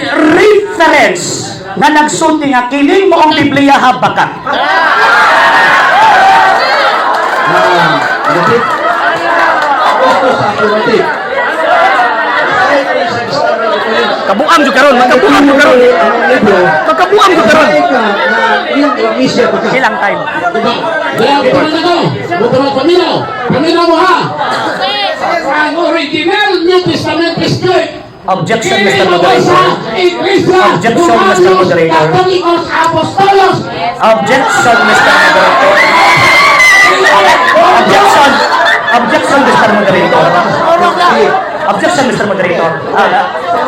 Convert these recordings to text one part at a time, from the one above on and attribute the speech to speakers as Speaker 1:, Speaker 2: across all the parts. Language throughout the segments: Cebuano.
Speaker 1: reference nga nagsulti nga kining maong Biblia ha bakak.
Speaker 2: Ah, negative. Gusto sa affirmative. Basahin ko sa standard reference.
Speaker 1: Kabuang jud karon, magkabuang jud karon.
Speaker 2: Ang libro,
Speaker 1: Magkabuang jud karon.
Speaker 2: basahin ka na iyang iglesia baka.
Speaker 1: Ilang time?
Speaker 3: Kaya ito na to. Buto na paminaw. Paminaw mo ha. Ang original New Testament is Greek.
Speaker 1: Objection, Mr. Moderator.
Speaker 3: Iglesia,
Speaker 1: Objection, Mr. Moderator.
Speaker 3: Katolikos, Apostolos.
Speaker 1: Objection, Mr. Moderator. Objection. Objection, Mr. Moderator. Objection, Mr. Moderator. Ah,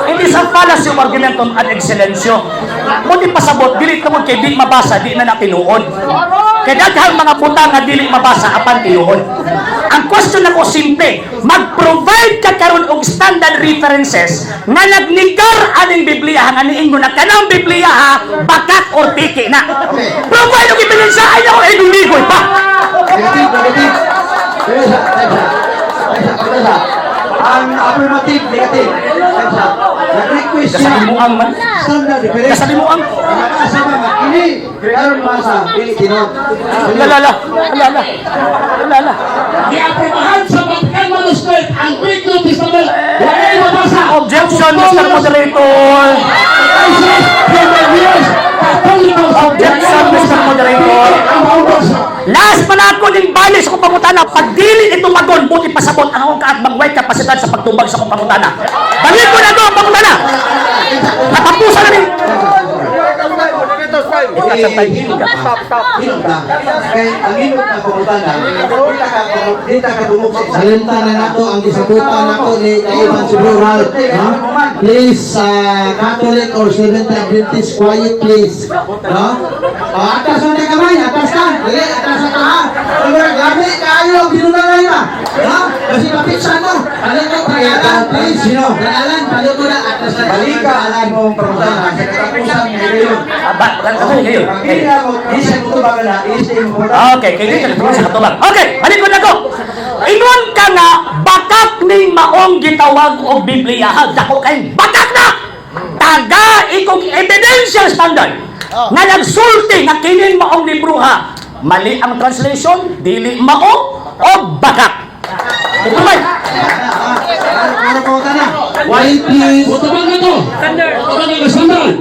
Speaker 1: it is a fallacy of argumentum ad excellentio. Mo di pasabot, dili tungod kay di mabasa, di na na tinuod. Kay daghang mga butang nga dili mabasa apan tinuod. Ang question nako simple, mag-provide ka karon og standard references nga nagnigar aning Biblia nga niingon na kanang Biblia ha, bakak or tiki na. Provide og ebidensya, ay ako iduligoy pa.
Speaker 2: Negative, negative. Teresa, Teresa. Teresa, Teresa. Ang affirmative, negative. Teresa. Nag-request siya.
Speaker 1: Kasabi mo ang man.
Speaker 2: Standard reference.
Speaker 1: Kasabi mo ang
Speaker 2: Nabasa ba nga? Ini, karon masa, dili tinuod.
Speaker 1: La la la la la la la.
Speaker 3: Giaprobahan sa Vatican Manuscript ang Greek New Testament. Walay mabasa.
Speaker 1: Objection, Mr. Moderator.
Speaker 3: Isis, Human Katolikos.
Speaker 1: Objection, Mr. Moderator.
Speaker 3: Ang mabasa.
Speaker 1: Last pa na ako ning bali sa akong pangutana. Pag dili ito magon, buti pasabot ang akong kaatbang way kapasidad sa pagtubag sa akong pangutana. Balik ko na ito ang pangutana. Katapusan na rin.
Speaker 2: Stop, stop. Hilom na. Kay ang hilom na pangutana, di ta ka dungog sa isa.
Speaker 4: Salimta na nato ang gisabutan nako ni kauban si Bro Ralph, no? Please, Catholic or Seventh Adventist, quiet please. No? Oh, atas na kamay, atas na. Dili, atas na ka ha. Pero grabe kaayo binunalay ba? No? Kasi mapitsa no. Ano ko pangalan, please. Sino? Pangalan, palo ko na atas na.
Speaker 2: Balika ang imong pangutana sa katapusan ni ngayon.
Speaker 1: Aba, ano ngayon?
Speaker 2: Ang dili na mo, di sa tubag na, is sa imong pangutana.
Speaker 1: Okay, kay dili ka sa katubag. Okay, balik ko na ko. Ingon ka nga, bakak ni maong gitawag og Biblia. Ha, dako kay bakak na! Taga ikong evidential standard nga nagsulti nga kining maong libro ha. Mali ang translation, dili mao o bakak. Ito man.
Speaker 4: Ano pangutana? Quiet please.
Speaker 3: Butubang na to. Butubang na standard.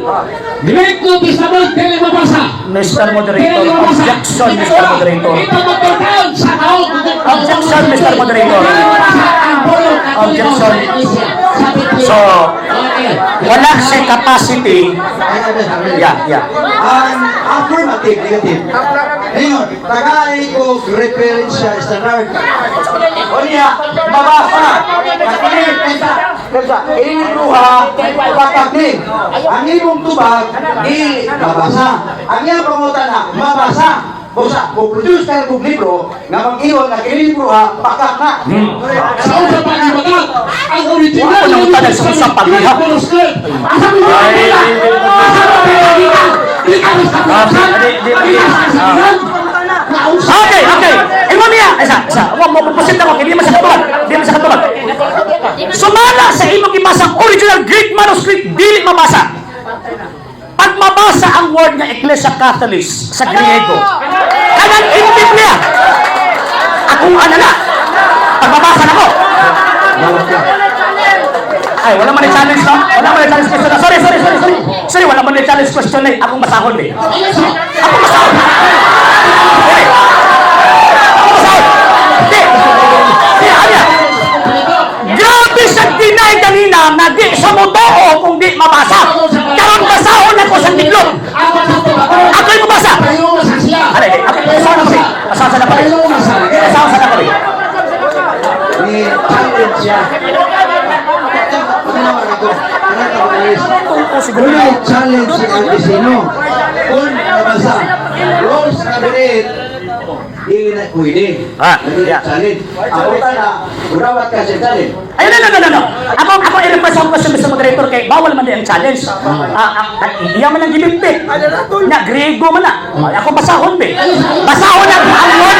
Speaker 3: Greek New Testament, dili mabasa.
Speaker 1: Mr. Moderator, objection, Mr. Moderator.
Speaker 3: Ito magtataon sa kaog.
Speaker 1: Objection, Mr. Moderator.
Speaker 3: Ang pulong Katoliko
Speaker 1: Objection.
Speaker 3: sa Iglesia. Sa Biblia.
Speaker 1: So,
Speaker 3: Okay.
Speaker 1: wala siya capacity.
Speaker 2: Ay, ay, ay, ay.
Speaker 1: Yeah.
Speaker 2: Ang affirmative, negative. Ngayon, tagay ko referensya standard. O niya, mabasa. Kini, pensa, pensa, ini bruha, bakak ni. Ang imong tubag, di mabasa. Ang iyang pangutana, mabasa. Busa, kung produce ka ng libro, nga mag-iwan na kini bruha, bakak na.
Speaker 3: Sa usa pa ang bagat, ang original
Speaker 1: Wala nang
Speaker 3: New
Speaker 1: tanag sa
Speaker 3: Testament,
Speaker 1: usap pag-
Speaker 3: Greek manuscript. Asa mo ba kita? Asa mo ba kita? Di ka sa
Speaker 1: Ah, di.
Speaker 3: Di ka sa kasabihan? Nausa.
Speaker 1: Okay. Ingon niya, isa, isa. Wa mo proceed ako, kay di man sa katubag. Di man sa katubag. Sumala sa imong gibasang original Greek manuscript, dili mabasa. Pag mabasa ang word nga Ecclesia Catholic sa Griego, kanang imong Biblia, ako ana na. Pag mabasa na ko. Ay, wala man ni challenge, no? Wala man ni challenge question. Sorry, sorry, sorry, sorry. Sorry, wala man ni challenge question eh. Akong basahon eh. Ako basahon. Hindi. Ako basahon. Hindi. Hindi, ano? Grabe sa deny kanina na di sa motoo kung di mabasa. Karon basahon ako sa tiglog. Ako'y mabasa. Ano, hindi. Ako, basahon ako eh. Basahon sa napali. Basahon sa napali.
Speaker 2: Ni challenge siya. Patinawag ako.
Speaker 1: Oo, siguro.
Speaker 2: Kung challenge si Alvesino, kung nabasa, rules cabinet, dili na pwede.
Speaker 1: Ah,
Speaker 2: Dili
Speaker 1: yeah.
Speaker 2: challenge. Ako na, urawat ka sa challenge.
Speaker 1: Ay, no, no, no, no, no. Ako i-request ako question, Mr. Moderator, kay bawal man din ang challenge. Ah, iya man ang gilimpit. Na, Griego man na. Ay, ako basahon, be. Basahon na ang word.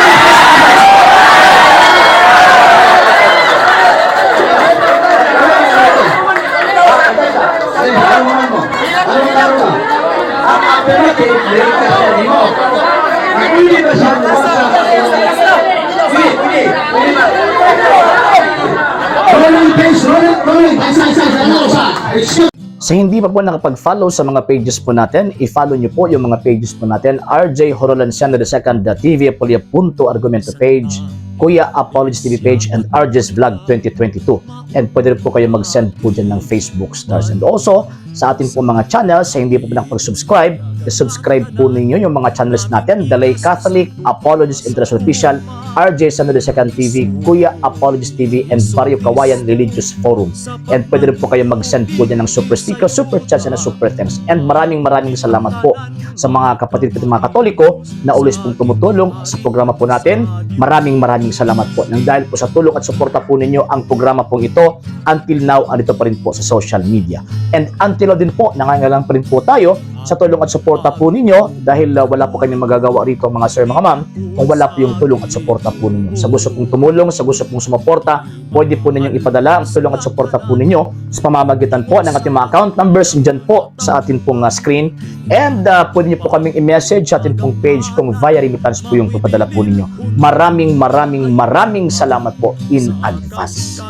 Speaker 2: Ay, ano mo man mo?
Speaker 3: Isa, isa, isa, isa.
Speaker 4: Excuse
Speaker 1: Sa hindi pa po nakapag-follow sa mga pages po natin, i-follow nyo po yung mga pages po natin. RJ Horolanciano II, The TV Apolia Punto Argumento page, Kuya Apologies TV page, and RJ's Vlog 2022. And pwede rin po kayo mag-send po dyan ng Facebook stars. And also, sa ating po mga channels, sa hindi po nakapag-subscribe, i-subscribe po ninyo yung mga channels natin: The Lay Catholic, Apologies International Official, RJ Sano II TV, Kuya Apologies TV, and Barrio Kawayan Religious Forum. And pwede rin po kayo mag-send po dyan ng super sticker, super chats, and super thanks. And maraming maraming salamat po sa mga kapatid ko, mga Katoliko na always pong tumutulong sa programa po natin. Maraming maraming salamat po. Nang dahil po sa tulong at suporta po ninyo, ang programa pong ito until now andito pa rin po sa social media. And until now din po, nangangailangan pa rin po tayo sa tulong at suporta po ninyo dahil wala po kami magagawa rito, mga sir, mga ma'am, kung wala po yung tulong at suporta po ninyo. Sa gusto pong tumulong, sa gusto pong sumuporta, pwede po ninyong ipadala ang tulong at suporta po ninyo sa pamamagitan po ng ating mga account numbers dyan po sa atin pong screen. And pwede niyo po kaming i-message sa atin pong page kung via remittance po yung papadala po ninyo. Maraming maraming maraming salamat po in advance.